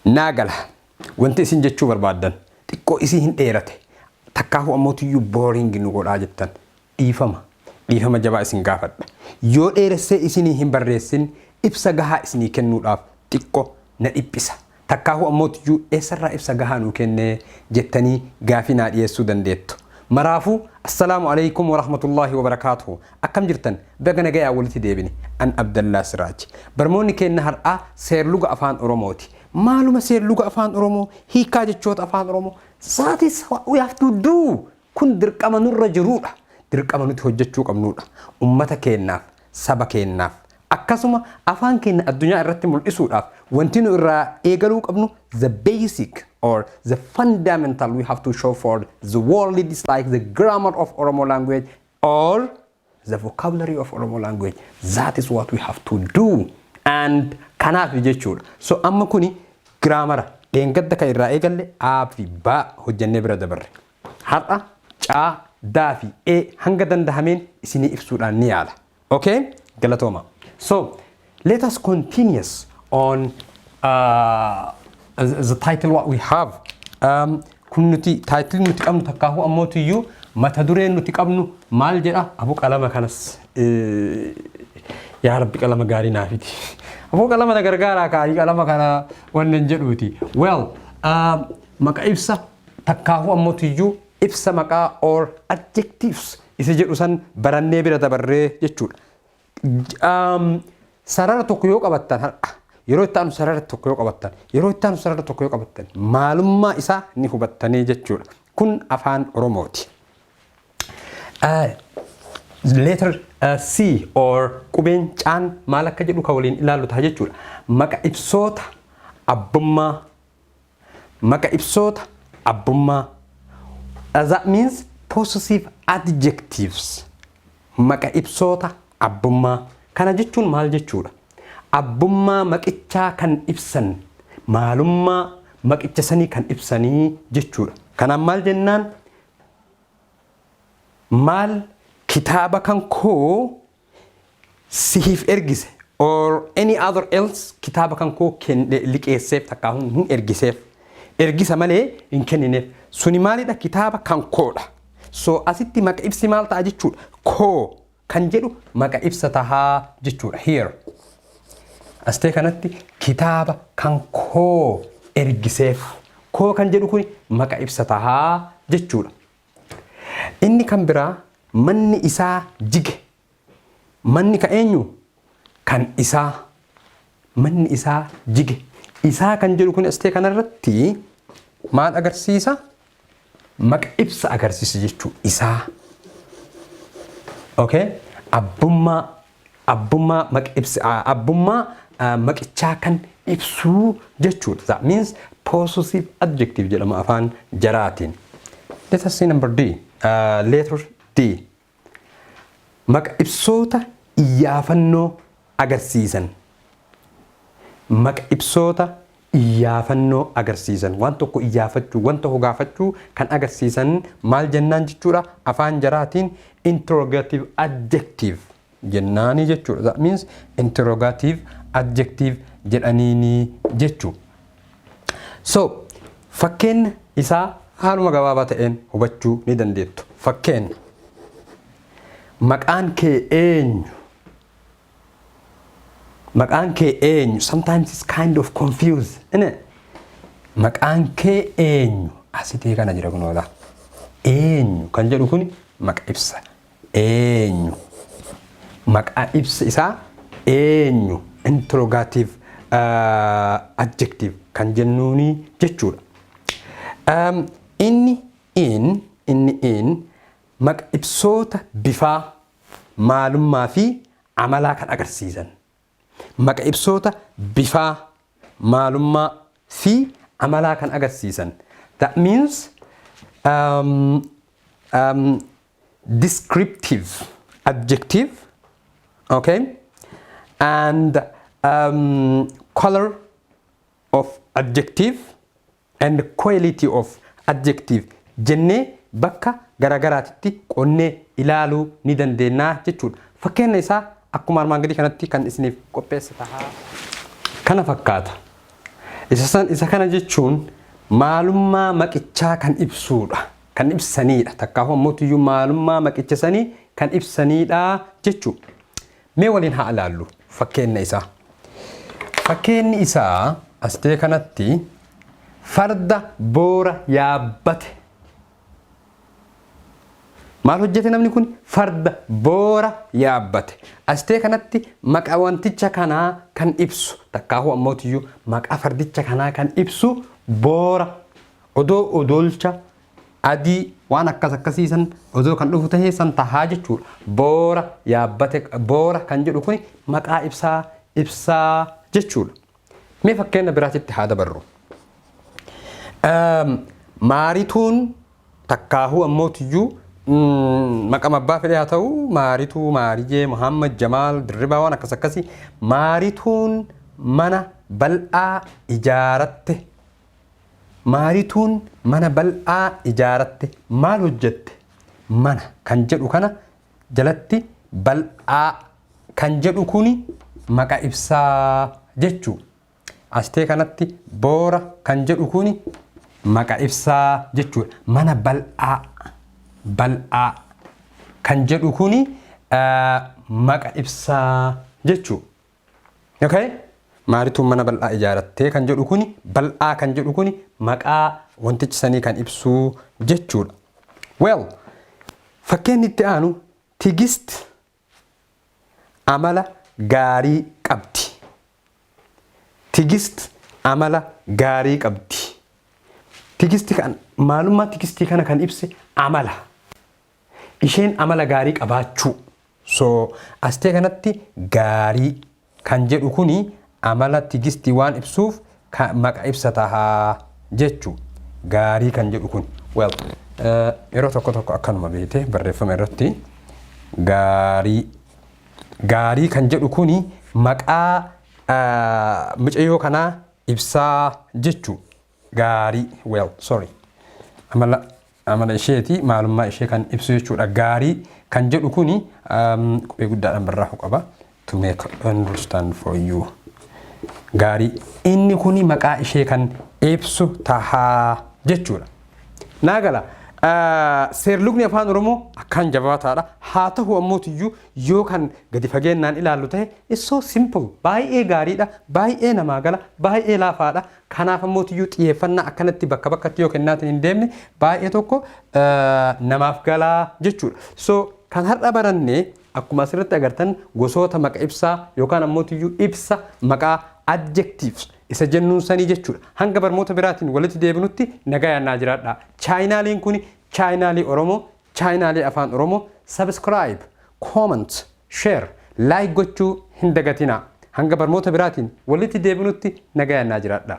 Naa gala. Wanti isin jechuu barbaaddan xiqqoo isii hin dheerate. Takkaahuu ammootiyyuu boring nu godhaa jettan. Dhiifama. Dhiifama jabaa isin gaafadha. Yoo dheeressee isinii hin barreessin, ibsa gahaa isinii kennuudhaaf xiqqo na dhiphisa. Takkaahuu ammootiyyuu eessarraa ibsa gahaa nuu kennee jettanii gaafii naa dhiyeessuu dandeettu. Maraafuu, Assalaamu Aleeykum Warahmatullaahi Wabarakaatuhu. Akkam jirtan? Baga nagayaan walitti deebine. An Abdallaa Siraaj. Barmoonni keenna har'aa seerluga Afaan Oromooti. Maaluma seerluga Afaan Oromoo? Hiikkaa jechoota Afaan Oromoo? That is what we have to do. Kun dirqama nurra jiruudha. Dirqama nuti hojjechuu qabnuudha. Ummata keennaaf, saba keennaaf, akkasuma afaan keenya addunyaa irratti mul'isuudhaaf wanti nu irraa eegaluu qabnu, the basic or the fundamental we have to show for the world is like the grammar of Oromo language or the vocabulary of Oromo language. That is what we have to do. And kanaaf jechuudha. So amma kuni grammar dheengadda kan irraa eegalle A fi B hojjennee bira dabarre. Har'a C, D fi E hanga dandahameen isinii ibsuudhaan ni yaala. Okay? Galatooma. So let us continue on the title what we have. Kun nuti title nuti qabnu, takkaahuu ammootiyyuu mata dureen nuti qabnu maal jedha? Abu, qalama kanas, yaa Rabbi, qalama gaarii naafiti. Aboo, qalama na gargaaraa kaayii, qalama kana wannan jedhuuti. Well, maqa ibsa takkaahuu ammootiyyuu ibsa maqaa or adjectives isa jedhu san barannee bira dabarree jechuudha. Sarara tokko yoo qabattan har'a, yeroo itti aanu sarara tokko yoo qabattan, yeroo itti aanu sarara tokko yoo qabattan, maalummaa isaa ni hubattanii jechuudha. Kun Afaan Oromooti. Letter C or qubeen caan maal akka jedhu kan waliin ilaallu ta'a jechuudha. Maqa ibsoota abbummaa. Maqa ibsoota abbummaa. That means possessive adjectives. Maqa ibsoota abbummaa. Kana jechuun maal jechuudha? Abbummaa maqichaa kan ibsan, maalummaa maqicha sanii kan ibsanii jechuudha. Kanaan maal jennaan? Maal, kitaaba kan koo sihiif ergise or any other else, kitaaba kan koo liqeesseef, takkaa hin ergiseef. Ergisa malee hin kennineef. Suni maalidha? Kitaaba kan koodha. So asitti maqa ibsi maal ta'a jechuudha? Koo kan jedhu maqa ibsa tahaa jechuudha. Here. Astee kanatti kitaaba kan koo ergiseef. Koo kan jedhu kun maqa ibsa tahaa jechuudha. Inni kan biraa, manni isaa jige. Manni ka eenyu? Kan isaa. Manni isaa jige. Isaa kan jedhu kun astee kanarratti maal agarsiisa? Maqa ibsa agarsiisa jechuudha. Isaa. Okay? Abbummaa maqa ibsa, abbummaa maqichaa kan ibsuu jechuudha. That means possessive adjective jedhama afaan jaraatiin. Let us see number D. Letter D. Maqa ibsoota iyyaafannoo agarsiisan. Maqa ibsoota iyyaafannoo agarsiisan. Waan tokko iyyaafachuu, waan tokko gaafachuu kan agarsiisan maal jennaan jechuudha? Afaan jaraatiin interrogative adjective jennaani jechuudha. That means interrogative adjective jedhaniini jechuudha. So fakkeenya isaa haaluma gabaabaa ta'een hubachuu ni dandeettu. Fakkeenya, maqaan kee eenyu? Maqaan kee eenyu? Sometimes it's kind of confused, isn't it? Maqaan kee eenyu? Asitee kana jira kunoodha. Eenyu kan jedhu kun maqa ibsa. Eenyu. Maqaa ibsa isaa eenyu, interrogative adjective kan jennuuni jechuudha. Inni in maqa ibsoota bifaa, maalummaa fi amalaa kan agarsiisan. Maqa ibsoota bifaa, maalummaa fi amalaa kan agarsiisan. That means descriptive adjective, okay, and color of adjective and quality of adjective jennee bakka garagaraatitti qonnee ilaaluu ni dandeenya jechuudha. Fakkeenya isaa akkuma armaan gadii kanatti kan isiniif qopheesse tahaa. Kana fakkaata. Isa san isa kana jechuun maalummaa maqichaa kan ibsuudha. Kan ibsaniidha. Takkaafuu ammoo maalummaa maqicha sanii kan ibsaniidha jechuudha. Mee waliin haa ilaallu fakkeenya isaa. Fakkeenyi isaa astee kanatti farda boora yaabbate. Maal hojjete namni kun? Farda boora yaabbate. Astee kanatti maqaa wanticha kanaa kan ibsu, takkaahuu ammootiyyuu maqaa fardicha kanaa kan ibsu boora. Odoo odolcha adii waan akkas akkasiisan odoo kan dhufu tahee san tahaa jechuudha. Boora yaabbate, boora kan jedhu kun maqaa ibsaa jechuudha. Mee fakkeenya biraatitti haa dabarru. Maarituun takkaahuu ammootiyyuu maqama abbaa fedhee haa ta'u, Maarituu, Maarijee, Muhammad, Jamaal, Dirribaa, waan akkas akkasii. Maarituun mana bal'aa ijaaratte. Maarituun mana bal'aa ijaaratte. Maal hojjette? Mana kan jedhu kana jalatti bal'aa kan jedhu kuni maqa ibsaa jechuu. Astee kanatti boora kan jedhu kuni maqa ibsaa jechuudha. Mana bal'aa, bal'aa kan jedhu kuni maqa ibsaa jechuu. Okay? Maarituun mana bal'aa ijaarattee kan jedhu kuni, bal'aa kan jedhu kuni maqaa wantichi sanii kan ibsuu jechuudha. Well, fakkeenyi itti aanu Tigist amala gaarii qabdi. Tigist amala gaarii qabdi. Tigisti kan maalummaa tigistii kana kan ibse amala. Isheen amala gaarii qabaachuu. So astee kanatti gaarii kan jedhu kuni amala tigistii waan ibsuuf maqa ibsa tahaa jechuu. Gaarii kan jedhu kun. Well, yeroo tokko tokko akkanuma beekte barreeffama irratti gaarii, gaarii kan jedhu kuni maqaa mucayyoo kanaa ibsaa jechuu. Gaarii, well, sorry. Amala isheeti, maalummaa ishee kan ibsu jechuudha. Gaarii kan jedhu kuni qubee guddaadhaan barraa'uu qaba. To make understand for you. Gaarii inni kuni maqaa ishee kan ibsu tahaa jechuudha. Naa gala. Seerlugni afaan Oromoo akkaan jabaataadha. Haa ta'u ammootiyyuu yoo kan gadi fageennaan ilaallu ta'e, it's so simple. Baay'ee gaariidha. Baay'ee namaa gala. Baay'ee laafaadha. Kanaaf ammootiyyuu xiyyeeffannaa akkanatti bakka bakkatti yoo kennaatiin hin deemne baay'ee tokko namaaf galaa jechuudha. So kan har'a baranne akkuma asirratti agartan gosoota maqa ibsaa yookaan ammootiyyuu ibsa maqaa, adjectives isa jennuun sanii jechuudha. Hanga barmoota biraatiin walitti deebinutti nagaa naa jiraadha. Chaayinaaliin kun chaayinaalii Oromoo, chaayinaalii afaan Oromoo. Subscribe, comment, share, like gochuu hin dagatinaa. Hanga barmoota biraatiin walitti deebinutti nagaa naa jiraadha.